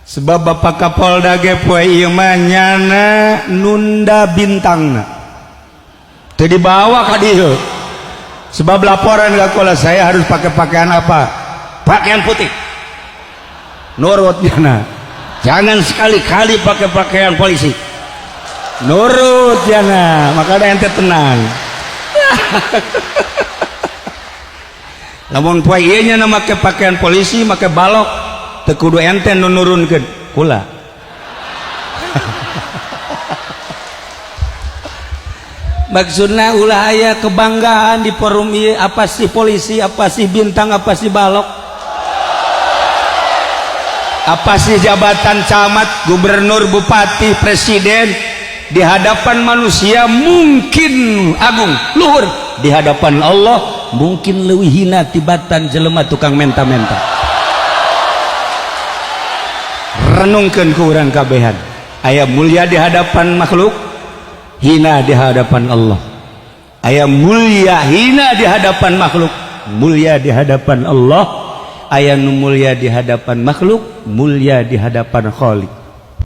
Sebab Bapak Kapolda ge poe ieu mah nyana nunda bintangna. Teu dibawa ka dieu. Sebab laporan ka kula, saya harus pakai pakaian apa? Pakaian putih. Nurut nyana. Jangan sekali-kali pakai pakaian polisi. Nurut nyana, maka ada ente tenang. Lamun poe ieu nya make pakaian polisi, make balok, teu kudu ente nu nurunkeun, kula. Maksudna ulah aya kebanggaan di forum ieu, apa sih polisi, apa sih bintang, apa sih balok, apa sih jabatan camat, gubernur, bupati, presiden. Di hadapan manusia mungkin agung luhur, di hadapan Allah mungkin leuwih hina tibatan jelema tukang menta-menta. Renungkeun ku urang kabehan, aya mulia di hadapan makhluk, hina di hadapan Allah. Aya mulia hina di hadapan makhluk, mulia di hadapan Allah. Aya nu mulia di hadapan makhluk, mulia di hadapan Khalik.